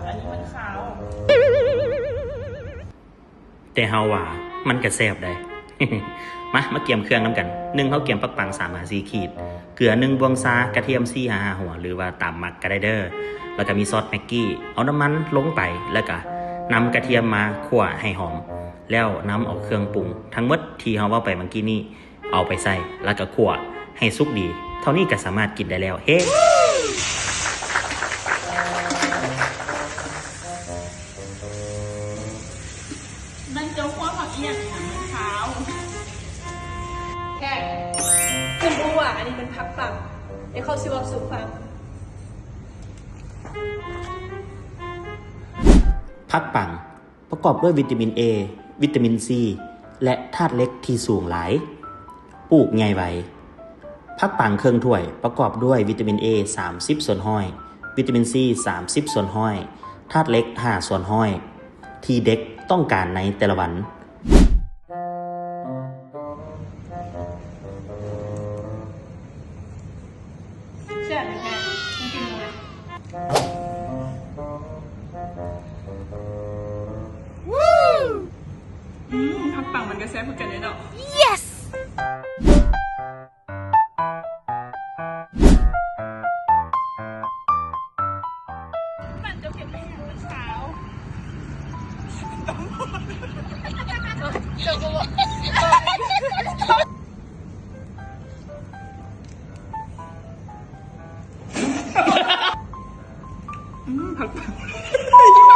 ອັນນີ້ມັນຂາວ ແຕ່ເຮົາວ່າມັນກະແຊບໄດ໋. ມາ ມາກຽມເຄື່ອງນຳກັນ. ໜຶ່ງ ເຮົາກຽມປັກປັງສາມຫາສີ່ຂີດ, ເກືອໜຶ່ງບ່ວງຊາ, ກະທຽມສີ່ຫາຫ້າຫົວ ຫຼືວ່າຕາມມັກກະໄດ້ເດີ້. ແລ້ວກະມີຊອດແມັກກີ້. ເອົານ້ຳມັນລົງໄປ ແລ້ວກະນຳກະທຽມມາຂົ້ວໃຫ້ຫອມ ແລ້ວນຳເອົາເຄື່ອງປຸງທັງໝົດທີ່ເຮົາເວົ້າໄປເມື່ອກີ້ນີ້ ເອົາໄປໃສ່ ແລ້ວກະຂົ້ວໃຫ້ສຸກດີ. ເທົ່ານີ້ກະສາມາດກິນໄດ້ແລ້ວ. ເຮ! ມັນຈະຫົວຜັກອີ່ຫຍັງນະ ມັນຂາວ. ແຂກ ເພິ່ນບໍ່ຮູ້ວ່າອັນນີ້ແມ່ນຜັກປັງ. ດຽວຂ້ອຍຊິເວົ້າສູ່ຟັງ. ຜັກປັງ ປະກອບດ້ວຍວິຕາມິນເອ, ວິຕາມິນຊີ ແລະ ທາດເຫຼັກທີ່ສູງຫຼາຍ. ປູກໃຫຍ່ໄວ. ຜັກປັງເຄິ່ງຖ້ວຍປະກອບດ້ວຍວິຕາມິນເອສາມສິບສ່ວນຮ້ອຍ, ວິຕາມິນຊີສາມສິບສ່ວນຮ້ອຍ, ທາດເຫຼັກຫ້າສ່ວນຮ້ອຍ ທີ່ເດັກຕ້ອງການໃນແຕ່ລະວັນ. ແຊບແທ້ ມັນກິນເລີຍ. ອືມ ຜັກປັງມັນກະແຊບຄືກັນເດ້ເນາະ. Yes! ມັນຈະເປັນແມ່ນຫຍັງ ມັນຂາວ. ເຈົ້າກໍບອກ ອືມ ຜັກ